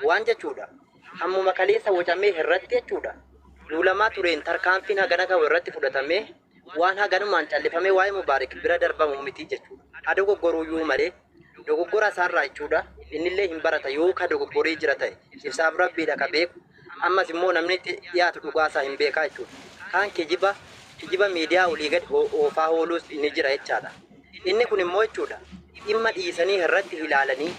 Waan jechuudha. Hammuma kaleessa wacamee irratti jechuudha. Duulamaa tureen tarkaanfiin hagana gahu irratti fudhatamee waan haganumaan callifamee waa'ee Mubaarik bira darbamu miti jechuudha. Haa dogoggoruuyyuu malee dogoggora isaarraa jechuudha innillee hin barata yoo ka dogoggoree jira ta'e ibsaaf Rabbiidha ka beeku ammas immoo namni itti dhiyaatu dhugaa isaa hin beekaa jechuudha. Kaan kijiba kijiba miidiyaa olii gadi oofaa ooluus ni jira jechaadha. Inni kun immoo jechuudha dhimma dhiisanii irratti ilaalanii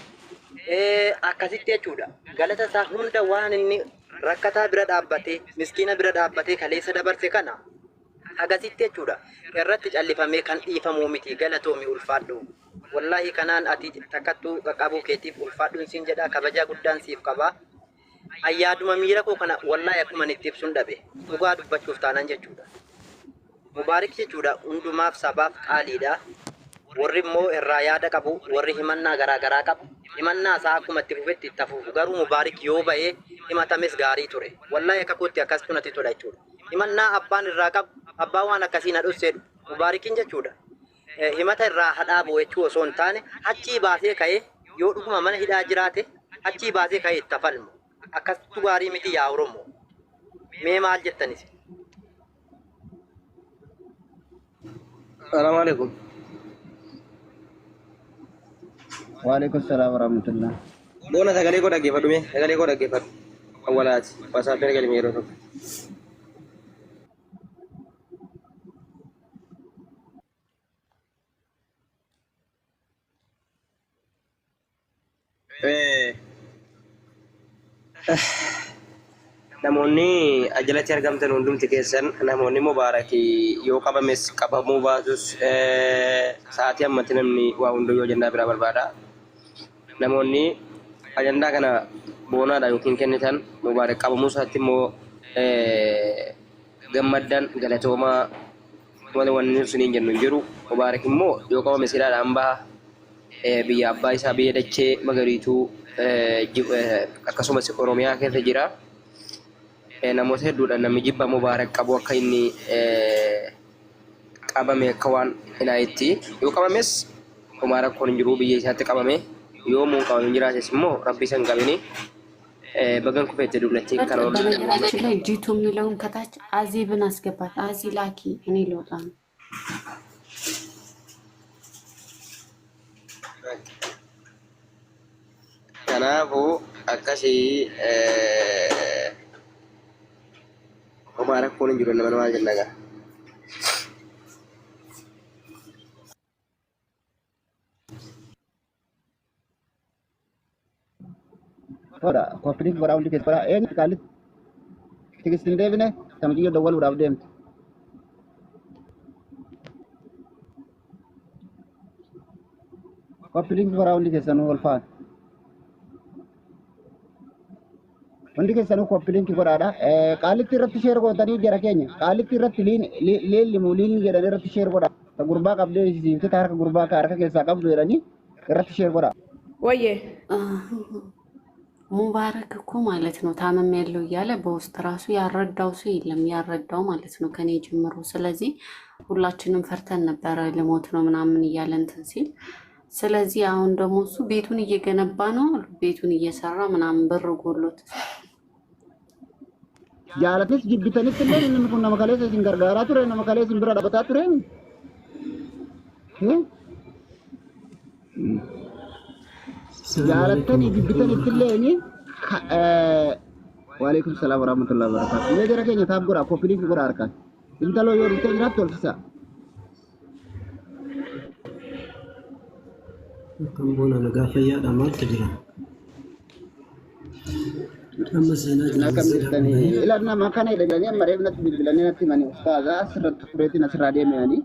akkasitti jechuudha galata isaa hunda waan inni rakkataa bira dhaabbatee miskiina bira dhaabbatee kaleessa dabarse kana hagasitti jechuudha irratti callifamee kan dhiifamuu miti. Galatoomi, ulfaadhu. Wallaahi kanaan ati takkattuu qaqqabuu keetiif ulfaadhuun siin jedha, kabajaa guddaan siif qaba. Ayyaaduma miira koo kana wallaahi akkuma itti ibsuun dhabe, dhugaa dubbachuuf taanaan jechuudha. Mubaarik jechuudha hundumaaf sabaaf qaaliidha. Warri immoo irraa yaada qabu, warri himannaa garaa garaa qabu, himannaa isaa akkuma itti fufetti itti hafuufu. Garuu Mubaarik yoo ba'ee himatames gaarii ture. Wallaahi akka kootti akkasitu natti tola jechuudha. Himannaa abbaan irraa qabu, abbaan waan akkasii na dhosseedhu. Mubaarikiin jechuudha. Himata irraa hadhaa jechuu osoo hin taane achii baasee ka'ee yoo dhuguma mana hidhaa jiraate achii baasee ka'ee itti falmu. Akkasitu gaarii miti yaa Oromoo. Mee maal jettanis? Salaamu alaikum. Waalaikum salaam warahmatullah. Boona, sagalee koo dhaggeeffadhu mee, sagalee koo dhaggeeffadhu. Awwalaati. WhatsApp erga yeroo tokko. Namoonni ajalatti argamtan hundumti keessan, namoonni Mubaarakii yoo qabames qabamuu baatus, sa'aatii ammatti namni waa hundayyuu ajandaa biraa barbaada. Namoonni ajandaa kana boonaadha yookiin kennitan, Mubaarak qabamuu isaatti immoo gammaddan, galatoomaa. Malee wanni isiniin jennu hin jiru. Mubaarak immoo yoo qabame silaadhaan baha. Biyya abbaa isaa, biyya dachee magariituu, akkasumas Oromiyaa keessa jira. Namoota hedduudha namni jibba Mubaarak qabu akka inni qabame akka waan hinaayitti. Yoo qabames homaa rakkoon hin jiru, biyya isaatti qabame. Yoo immoo hin qabamin jiraates immoo Rabbi isa hin qabini. Bagan kufeette dullattiin kana ol. በነገራችን ላይ ጂቱ የሚለውን ከታች አዜብን አስገባት። አዚ ላኪ፣ እኔ ልወጣ ነው። Kanaafuu akkasii homaa rakkoon hin jiru, nama maal jenna gaa. Godha copy link godhaa, hundi keessa godhaa. Eenyu qaalitti tikist hin deebine tamjiyyoo dawwaluudhaaf deemte. Copy link godhaa hundi keessanuu ol faana. Hundi keessanuu copy link godhaadha. Qaalitti irratti share gootanii jara keenya. Qaalitti irratti leellimu liin jedhan irratti share godha. Ta gurbaa qabdee siifte, ta harka gurbaa ka harka keessaa qabdu jedhanii irratti share godha. ወዬ። ሙባረክ እኮ ማለት ነው ታመም ያለው እያለ በውስጥ ራሱ ያልረዳው ሰው የለም፣ ያልረዳው ማለት ነው ከኔ ጀምሮ። ስለዚህ ሁላችንም ፈርተን ነበረ ልሞት ነው ምናምን እያለ እንትን ሲል። ስለዚህ አሁን ደግሞ እሱ ቤቱን እየገነባ ነው፣ ቤቱን እየሰራ ምናምን ብር ጎሎት Jaalatis jibbitanitti illee inni kun nama kaleessa isin gargaaraa ture, nama kaleessa isin bira dhaabbataa ture. Jaalattanii jibbitanitti illee inni waalaikum salaam warahmatullahi wabarakatuh. Mee jara keenya tap godhaa, copy link godhaa harkaan. Intaloo yoo dhuftee jiraattu olfisa. Akkam boona, nagaa fayyaadha? Maaltu jira? Amma seenaa jira. Akkam jirtanii? Ila nama kana jedhanii amma reef natti bilbilanii natti himanii, ustaaza asirratti tureetiin asirraa deemanii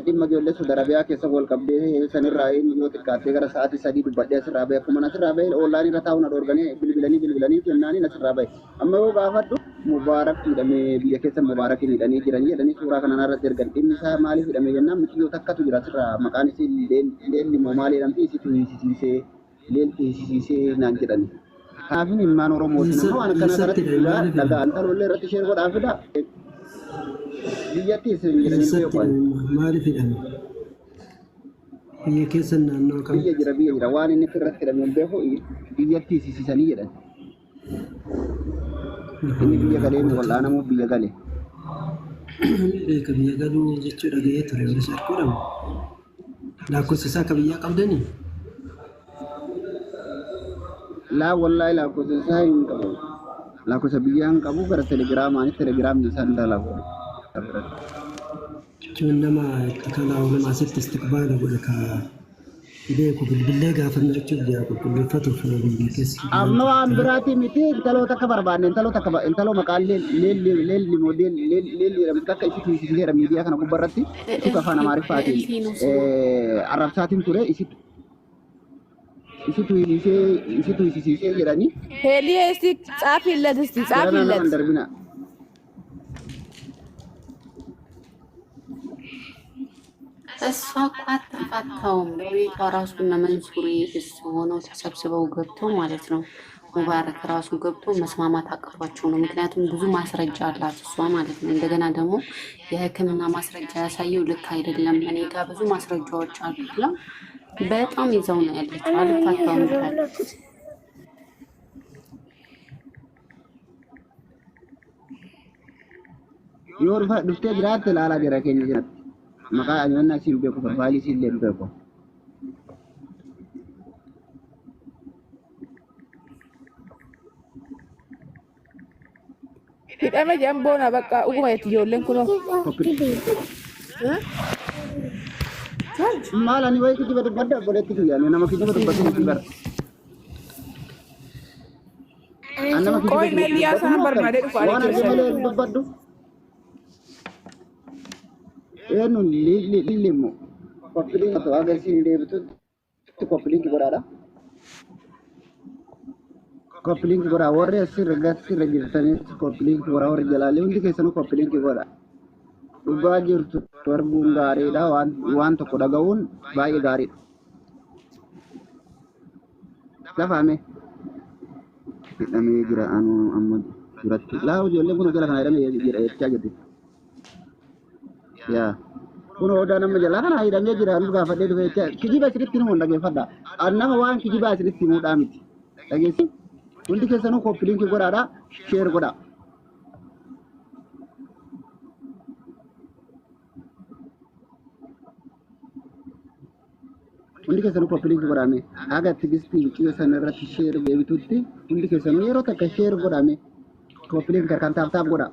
dhimma ijoollee Saudi Arabiyaa keessa wal qabdee sanirraa inni yoo xiqqaattee gara sa'aatii 3 dubbadhee asirraa bahe. Akkuma asirraa bahe oollaan irra taa'u na dhoorganii bilbilanii bilbilanii kennaanii asirraa bahe. Amma yoo gaafadhu Mubaarak hidhamee biyya keessa, Mubaarak hidhanii jiran jedhanii suuraa kana irratti ergan. Dhimmi isaa maaliif hidhame jennaan mucayyoo takkatu jira asirraa, maqaan isii Leelli moo maal jedhamti, isitu hiisisiisee, leelti hiisisiisee naan jedhani. Kanaafin ilmaan Oromootiin amma waan akkanaa Eessatti kanatti hidhame? dhugaa Maaliif dhagaa hidhame? intalollee irratti share godhaa fida. Biyyatti isin jedhanii Eessatti beeku ani. hidhame? Maaliif hidhame? Biyya keessa naannoo Biyya kamitti? jira, biyya jira, waan inni irratti hidhame hin beeku, biyyatti hiisisiisanii jedhan. Inni biyya galee wal'aanamuu biyya gale. Inni beeka biyya galuu jechuu dhaga'ee ture warri arguudhamu. Lakkoofsa isaa akka biyyaa qabdanii? Laa wallaahi lakkoofsa isaa hin qabu. Lakkoofsa biyyaa hin qabu gara telegiraamaanii telegiraamni isaan dalagu. Jechuun nama itti kalaa'u nama asitti istiqbaala godhe ka beeku bilbilee gaafanna jechuuf jira qulqulleeffatuuf biyya keessa. Amma waan biraati miti intaloo takka barbaanne intaloo takka intaloo maqaan leelli leelli moodel leelli jedhamtu akka isitu isiseera miidiyaa kana gubbarratti isitu afaan amaariffaatiin arrabsaatiin ture isitu isitu hisisee isitu hisisiisee jedhanii Heelii እስቲ ጻፊለት እስቲ gara nama ጻፊለት hin darbina. እሷ እኮ አትፋታውም። በቤቷ ራሱ እነ መንሱሪ እሱ ሆነው ተሰብስበው ገብተው ማለት ነው። ሙባረክ ራሱ ገብቶ መስማማት አቅቷቸው ነው። ምክንያቱም ብዙ ማስረጃ አላት እሷ ማለት ነው። እንደገና ደግሞ የሕክምና ማስረጃ ያሳየው ልክ አይደለም፣ እኔ ጋር ብዙ ማስረጃዎች አሉ ብላ በጣም ይዘው ነው ያለችው። አልፋታውም ብላለች። Yoo dhuftee jiraatte ilaalaa jira keenya jiratti. Maqaa ani wanna siin beeku profaayilii siin illee hin beeku. Hidhame jedhan boona bakka dhuguma itti ijoolleen kunoo. Maal ani wayii kijiba dubbadda obboleetti kiyya ani nama kijiba dubbatu miti bara. Ani nama kijiba Qoy mee liyaa dubbatu sana moo akkami? barbaadee dhufa Waan arge jechuudha. malee hin dubbaddu. Eenyu lilli immoo koppiliin otoo agarsiin deebitutti koppiliin godhaadha. Koppiliin godhaa warri asirra gasirra jirtanis koppiliin godhaa warri jalaalee hundi keessanuu koppiliin godhaa. Dhugaa jirtu arguun gaariidha waan waan tokko dhaga'uun baay'ee gaariidha. Lafaame hidhamee jira anuu amma duratti. Laa ijoolleen kun jala kana hidhamee jira jechaa jirti. Yaa. Kun odaa nama jalaa kana hidhamee jira nu gaafadhee dhufe jechaa kijiba isinitti himuun dhageeffadha. An nama waan kijibaa isinitti himuudhaa miti. Dhageessi hundi keessanuu koppiliinkii godhaadha sheer godhaa. Hundi keessanuu koppiliinkii godhame haga tigistii biqiluu sana irratti sheer deebitutti hundi keessanuu yeroo takka sheer godhame koppiliinkii harkaan taaf taaf godhaa.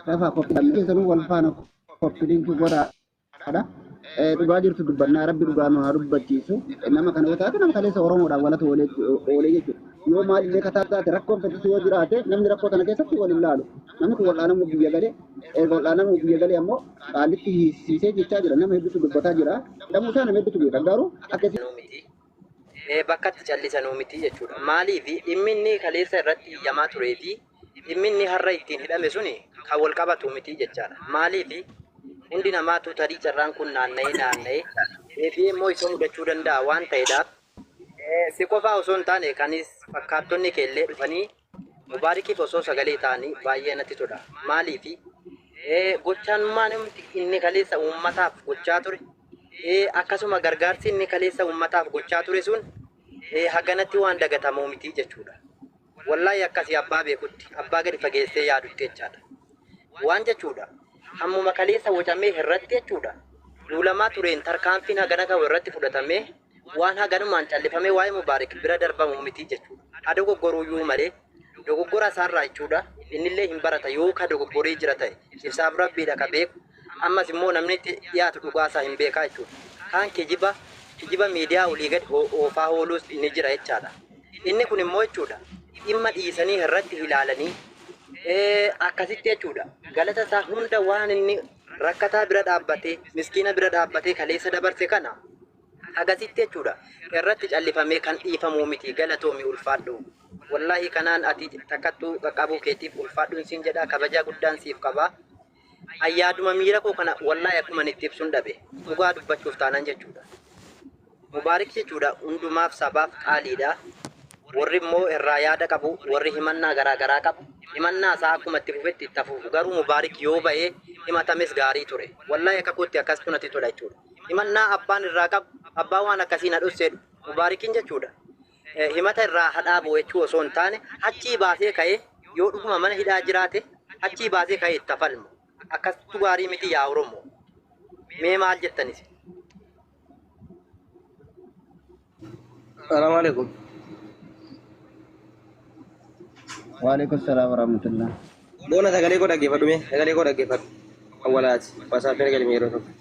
Lafa koppiliinkii keessanuu wal faana koppiliinkii godhaadha. Dhugaa jirtu dubbannaa rabbi dhugaa nu haa dubbachiisu. Nama kana yoo taate nama kaleessa Oromoodhaan walatu oolee jechuudha. Yoo maalillee kataa taate rakkoon fedhisu yoo jiraate namni rakkoo kana keessatti wal hin laalu. Namni kun wal'aanamuu biyya galee erga wal'aanamuu biyya galee ammoo qaalitti hiisiisee jechaa jira. Nama hedduutu dubbataa jira. Hidhamuu isaa nama hedduutu beeka. Garuu akkasii Nuu miti. Bakka itti callisanuu miti jechuudha. Maaliif dhimmi inni kaleessa irratti iyyamaa turee fi dhimmi inni har'a ittiin hidhame suni kan wal qabatu miti jechaadha. Maaliif hundi namaatu tarii carraan kun naanna'ee naanna'ee deebi'ee immoo isa mudachuu danda'a waan ta'eedhaaf si qofaa osoo hin taane kanis fakkaattonni kee illee dhufanii Mubaarikiif osoo sagalee ta'anii baay'ee natti tola. Maaliif gochaan namti inni kaleessa uummataaf gochaa ture akkasuma gargaarsi inni kaleessa uummataaf gochaa ture sun haganatti waan dagatamuu miti jechuudha. Wallaahi akkasii abbaa beekutti abbaa gadi fageessee yaadutti jechaadha. Waan jechuudha. Hammuma kaleessa wocamee irratti jechuudha. Duulamaa tureen tarkaanfiin hagana qabu irratti fudhatamee waan haganumaan callifamee waa'ee Mubaarik bira darbamu miti jechuudha. Haa dogoggoruyyuu malee dogoggora isaarraa jechuudha. Innillee hin barata yoo ka dogoggoree jira ta'e ibsaaf rabbiidha ka beeku. Ammas immoo namni itti dhiyaatu dhugaa isaa hin beekaa jechuudha. Kaan kijiba kijiba miidiyaa olii gadi oofaa ooluus ni jira jechaadha. Inni kun immoo jechuudha dhimma dhiisanii irratti ilaalanii akkasitti jechuudha. Galata isaa hunda waan inni rakkataa bira dhaabbatee miskiina bira dhaabbatee kaleessa dabarse kana hagasitti jechuudha irratti callifamee kan dhiifamuu miti galatoomi ulfaadhu. Wallaahi kanaan ati takkattuu qaqqabuu keetiif ulfaadhuun siin jedha kabajaa guddaan siif qaba. Ayyaaduma miira koo kana wallaahi akkuma itti ibsuun dhabe dhugaa dubbachuuf taanan jechuudha. Mubaarik jechuudha hundumaaf sabaaf qaaliidha. Warri immoo irraa yaada qabu, warri himannaa garaa garaa qabu, himannaa isaa akkuma itti fufetti itti hafuuf. Garuu Mubaarik yoo ba'ee Himatames gaarii ture. Wallahi akka kootti akkasitu natti tola jechuudha. Himannaa abbaan irraa qabu abbaa waan akkasii na dhosseedhu Mubaarikiin jechuudha. Himata irraa hadhaa bu'u jechuu osoo hin taane achii baasee ka'ee yoo dhuguma mana hidhaa jiraate achii baasee ka'ee itti falmu. Akkasitu gaarii miti yaa Oromoo. Mee maal jettanis? Salaamu alaikum. Waalaikum salaam warahmatullah. Boona sagalee koo dhaggeeffadhu mee sagalee koo dhaggeeffadhu. Awwalaati. Wasaappiin galme yeroo tokko.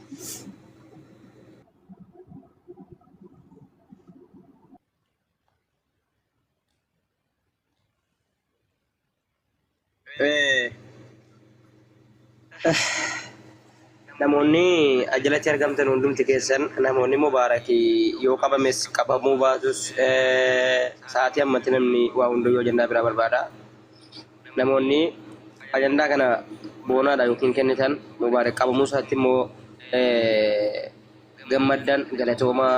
Namoonni ajalatti argamtan hundumti keessan namoonni Mubaarak yoo qabames qabamuu baatus sa'aatii ammatti namni waa hundayyuu ajandaa biraa barbaada. Namoonni ajandaa kana boonaadha yookiin kennitan Mubaarak qabamuu isaatti immoo gammaddan galatoomaa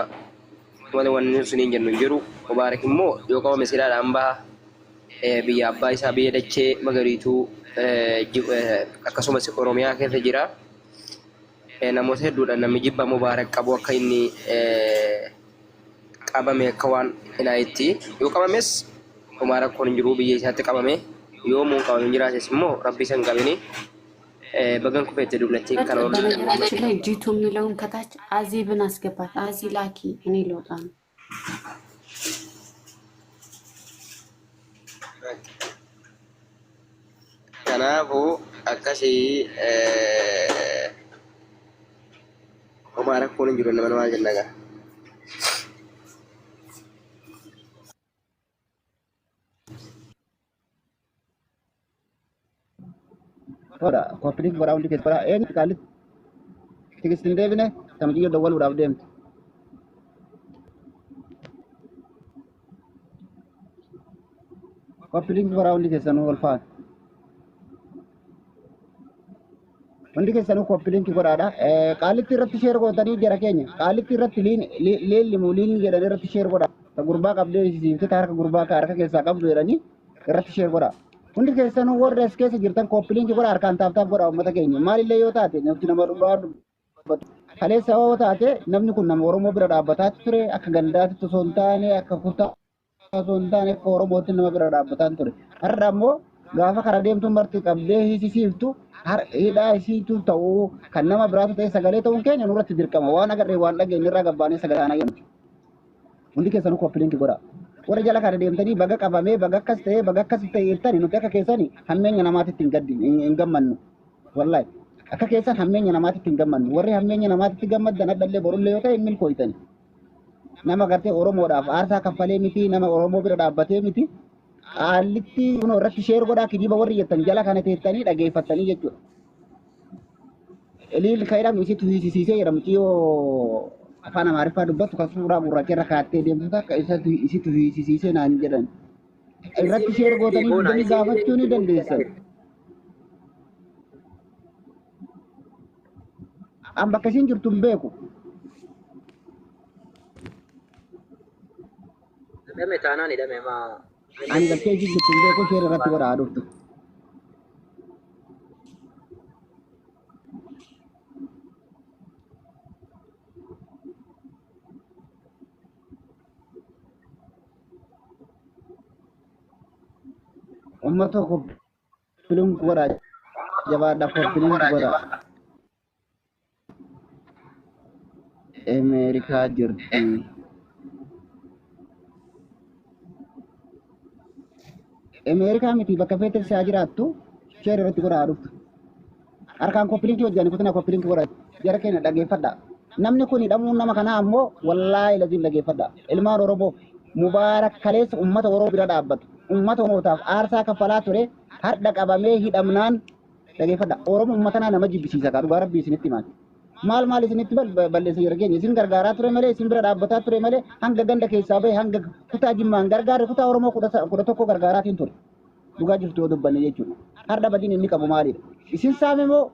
malee wanni isiniin jennu hin jiru. Mubaarak immoo yoo qabame silaadhaan baha. Biyya abbaa isaa biyya dachee magariituu akkasumas Oromiyaa keessa jira. Namoota hedduudha namni jibba Mubaarak qabu akka inni qabame akka waan hinaayitti. Yoo qabames homaa rakkoon hin jiru biyya isaatti qabame. Yoo immoo hin qabamin jiraates immoo rabbi isa hin qabini. Bagan kufeette dullattiin kana ol. በነገራችን ላይ ጂቱ የሚለውን ከታች አዜብን አስገባት። አዚ ላኪ እኔ ልወጣ ነው። Kanaafuu akkasii homaa rakkoon hin jiru nama namaa jenna gaa. Tola koppiliin godhaa hundi keessa godhaa eenyu qaalitti tigistiin deebine tamjiyyoo dawwaluudhaaf deemte. Koppiliin godhaa hundi keessanuu ol faana. Hundi keessanuu koppiliinki godhaadha. Qaalitti irratti sheer gootanii jara keenya. Qaalitti irratti leellimu liin jedhan irratti sheer godha. Ta gurbaa qabdee siifte ta harka gurbaa ka harka keessaa qabdu jedhanii irratti sheer godha. Hundi keessanuu warri as keessa jirtan koppiliinki godha harkaan taaftaaf godha uummata keenya. Maalillee yoo taate namti nama dhugaa dubbatu. Kaleessa yoo taate namni kun nama Oromoo bira dhaabbataa ture akka gandaatti osoo hin taane akka kutaa osoo hin taane akka Oromootti nama bira dhaabbataa ture. Har'a ammoo gaafa karaa deemtuun marti qabdee hiisisiiftu hidhaa isiitu ta'uu kan nama biraatu ta'e sagalee ta'uun keenya nurratti dirqama. Waan agarree waan dhageenye irraa gabbaanee sagalee taanaa jedhamti. Hundi keessanuu koppiliinki godha. Warra jala kana deemtanii baga qabamee baga akkas ta'ee baga akkas ta'e jettanii nuti akka keessanii hammeenya namaatitti hin gaddi hin gammannu. Wallaahi akka keessan hammeenya namaatitti hin gammannu. Warri hammeenya namaatitti gammaddan hadhallee borullee yoo ta'e hin milkooytani. Nama gartee Oromoodhaaf aarsaa kaffalee miti nama Oromoo bira dhaabbatee miti. Qaalitti kunoo irratti sheer godhaa kijiba warri jettan jala kana teettanii dhageeffattanii jechuudha. Eliil kan jedhamu isitu hiisisiisee jedhamu yoo afaan Amaariffaa dubbattu kan suuraa gurraacha irra kaattee deemtu takka isatu isitu hiisisiisee naan jedhan. Irratti sheer gootanii Boona didanii isiin gaafachuu ni dandeessan. An bakka isiin jirtu hin beeku. Hidhame taanaan hidhame maa. Ani bakkee isiin jirtu hin beeku sheer irratti godhaa dhuftu. Uummata koppiliin godhaa jabaadha koppiliin godhaa. Ameerikaa jirti. Ameerikaa miti bakka feete haa jiraattu sheer irratti godhaa dhuftu. Harkaan koppiliinkii hojjani kutina koppiliinkii godhaa jara keenya dhageeffadha. Namni kun hidhamuun nama kanaa ammoo wallaahi laziim dhageeffadha. Ilmaan Oromoo Mubaarak kaleessa uummata Oromoo bira dhaabbatu. Uummata Oromootaaf aarsaa kaffalaa ture har'a qabamee hidhamnaan dhageeffadha. Oromoo uummata kanaa nama jibbisiisa kaa dhugaa rabbii isinitti himaati. Maal maal isinitti balleessa jara keenya isin gargaaraa ture malee isin bira dhaabbataa ture malee hanga ganda keessaa bahe hanga kutaa jimmaan gargaare kutaa Oromoo 11 gargaaraatiin ture. Dhugaa jirtu yoo dubbanne jechuudha. Har'a badiin inni qabu maalidha? Isin saame moo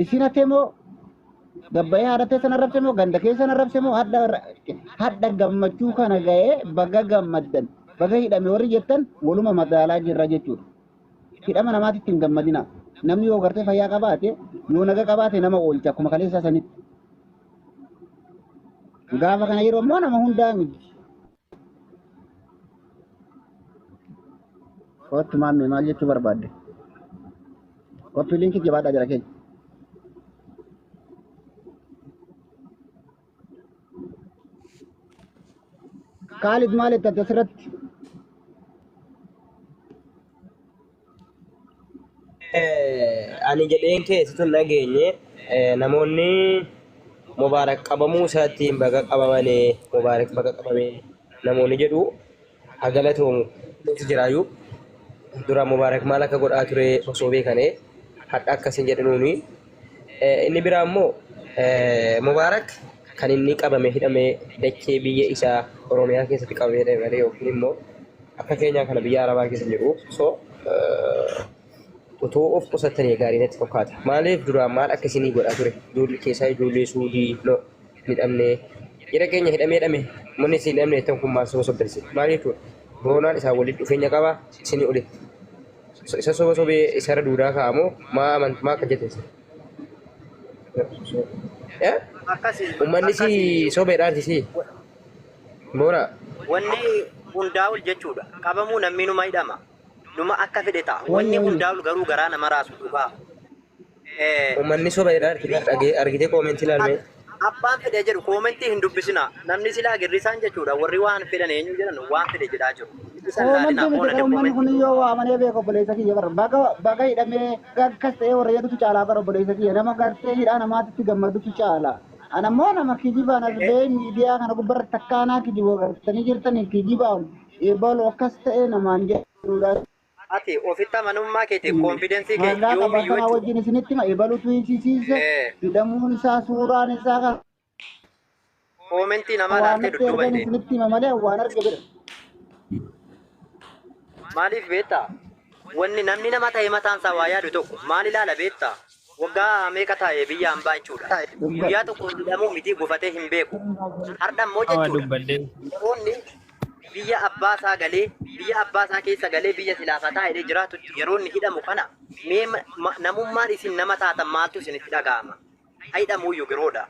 isin hate moo gabbayee haadha teessan arrabse moo ganda keessan arrabse moo hadha gammachuu kana ga'ee baga gammaddan baga hidhame warri jettan waluma madaalaa jirra jechuudha. Hidhama namaatitti hin gammadina. Namni yoo gartee fayyaa qabaate, yoo naga qabaate nama oolcha akkuma kaleessaa sanitti. Gaafa kana yeroo ammoo nama hundaa miti. Kottu maammee maal jechuu barbaadde? Koppii liinkii jabaadhaa jira keenya. Kaalid maal itti asirratti? Ani jedheen keessattuu hin dhageenye namoonni Mubaarak qabamuu isaatiin baga qabamane Mubaarak baga qabame namoonni jedhu haa galatoomu jiraayyuu dura Mubaarak maal akka godhaa ture osoo beekane hadha akkasin jedhanuuni. Inni biraa immoo Mubaarak kan inni qabame hidhame dachee biyya isaa Oromiyaa keessatti qabame hidhame malee yookiin immoo akka keenyaa kana biyya Arabaa keessa jiru. So otoo of qusattanii gaarii natti fakkaata. Maaliif duraan maal akka isinii godhaa ture? Ijoollee keessaa ijoollee Suudii no hidhamne. Jira keenya hidhamee hidhame manni isin hidhamne jettan kun maal soba sobdan isin? Maal jechuudha? Boonaan isaa walitti dhufeenya qaba isinii olitti. Isa soba sobee isarra duudaa kaa'amoo maa amant maa akka jette isin? Akkasi Uummanni si akkasi sobeedhaan si boona. Wanni hundaa ol jechuudha. Qabamuu namni numa hidhama. Numa akka fedhe ta'a. Wayyi Wanni wayyi. hundaa ol garuu garaa nama raasu dhugaa. Uummanni sobeedhaan argitee koomentii ilaalmee. Abbaan fedhe jedhu koomentii hin dubbisina. Namni silaa girrisaan jechuudha. Warri waan fedhan eenyu jedhan waan fedhe jedhaa jiru. Isan laalina Koomantii miti oona bara uummanni kun koomentii. yoo waamanee beeku obboleessa kiyya bara baga baga hidhamee akkas ta'ee warra jedhutu caalaa bara obboleessa kiyya nama gartee hidhaa namaatitti gammadutu caala. Ana immoo nama kijibaan as ba'ee miidiyaa kana gubbarra takkaanaa kijiboo gartanii jirtanii kijibaan eebaluu akkas ta'ee namaan jedhudha. Ati ofitti amanummaa keetiif koonfidensii kee Maallaqa yoomiyyuu bakkanaa jechuudha. wajjin isinitti hima eebaluutu hiisisiise hidhamuun isaa suuraan isaa kan Koomentii namaa waan laaltee natti dudduuba ergan hin deemu. isinitti hima malee waan arge bira. Maaliif beektaa? Wanni namni nama ta'e mataan isaa waa yaadu tokko maal ilaala beektaa? Waggaa meeqa taa'ee biyya hambaa jechuudha. Guyyaa tokko hidhamuu miti gufatee hin beeku. Har'a immoo Awa jechuudha. dubbadde. Yeroonni biyya abbaa isaa galee biyya abbaa isaa keessa galee biyya silaafataa hidhee jiraatutti yeroo inni hidhamu kana mee namummaan isin nama taatan maaltu isinitti dhaga'ama? Hidhamuuyyuu giroodha.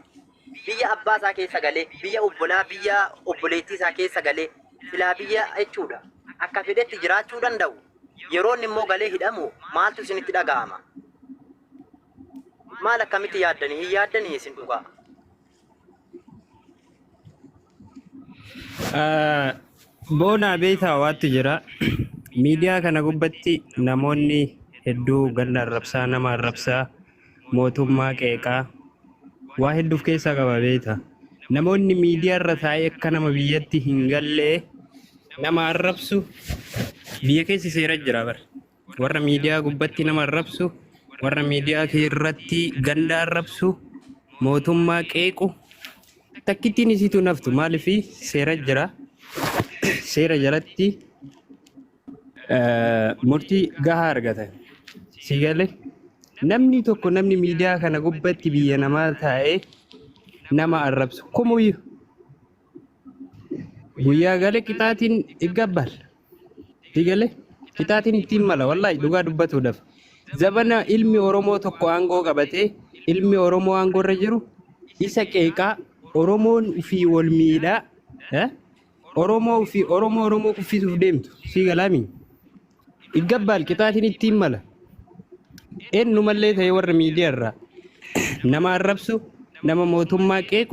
Biyya abbaa isaa keessa galee biyya obbolaa biyya obboleettii isaa keessa galee silaa biyya jechuudha. Akka fedhetti jiraachuu danda'u. Yeroo inni immoo galee hidhamu maaltu isinitti dhaga'ama? Maal akkamitti yaaddanii? Hin yaaddanii isin dhugaa. Boonaa beektaa waatti jira. Miidiyaa kana gubbatti namoonni hedduu ganda arrabsaa, nama arrabsaa, mootummaa qeeqaa waa hedduu of keessaa qaba beektaa. Namoonni miidiyaa irra taa'ee akka nama biyyatti hin gallee nama arrabsu biyya keessa seera jira bara. Warra miidiyaa gubbatti nama arrabsu, warra miidiyaa irratti ganda arrabsu, mootummaa qeequ takkittiin isiitu naftu maaliif seera jira. Seera jalatti murtii gahaa argatan. Si galee namni tokko namni miidiyaa kana gubbatti biyya namaa taa'ee nama arrabsu kumuyyuu guyyaa galee qixaatiin iggabbal. Si galee qixaatiin ittiin mala wallaahi dhugaa dubbatuudhaaf. Zabana ilmi Oromoo tokko aangoo qabatee ilmi Oromoo aangoo irra jiru isa qeeqaa Oromoon ofii wal miidhaa Oromoo ofii Oromoo Oromoo kuffisuuf deemtu si galaami. Iggabbal qixaatiin ittiin mala. Eenyumallee ta'ee warra miidiyaa irraa nama arrabsu nama mootummaa qeequ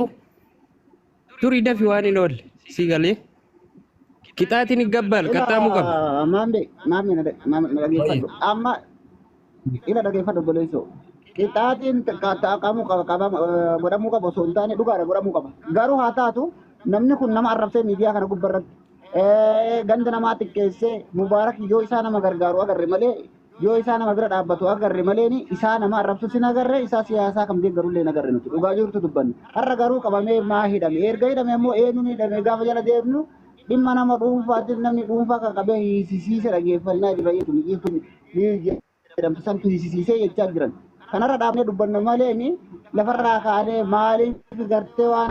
turii dafi waan hin oolle si galee qixaatiin iggabbal qaxxaamuu qaba. Ila maambe maambe na na dhageeffadhu amma ila dhageeffadhu obboleessoo. Qixaatiin qaqqaamuu qaba qabama godhamuu qaba osoo hin taane dhugaadha godhamuu qaba. Garuu haa taatu namni kun nama arrabsee miidiyaa kana gubbarratti ganda namaa xiqqeessee Mubaarak yoo isaa nama gargaaru agarre malee yoo isaa nama bira dhaabbatu agarre malee isaa nama arrabsu sin agarre isaa siyaasaa kam deeggarullee hin agarre nuti dhugaa jirtu dubbanne. Har'a garuu qabamee maa hidhame erga hidhame immoo eenyuun hidhame gaafa jala deemnu dhimma nama dhuunfaatiif namni dhuunfaa kan qabee hiisisiise dhageeffannaa jira jechuun jechuun jedhamtu santu hiisisiisee jechaa jiran. Kanarra dhaabnee dubbanna malee ni lafarraa kaanee maaliif gartee waan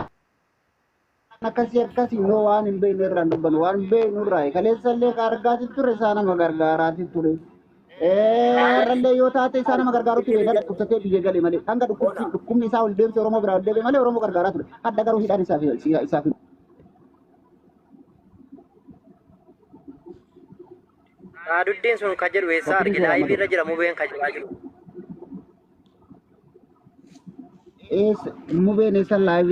akkasii akkasii yoo waan hin beekne irraa hin dubbannu waan beeknu irraa kaleessa illee ka argaati ture isaa nama gargaaraati ture. Har'allee yoo taate isaa nama gargaarutti beekaa dhukkubsatee biyya gale malee hanga dhukkubni isaa ol deemse Oromoo biraa ol deeme malee Oromoo gargaaraa ture. Hadda garuu hidhaan isaaf isaaf Saaduddin sun kan jedhu eessaa Bakki argina? godha Laayivii irra malee. jira mubeen kan jedhaa jiru. Eessa mubeen eessa laayivii.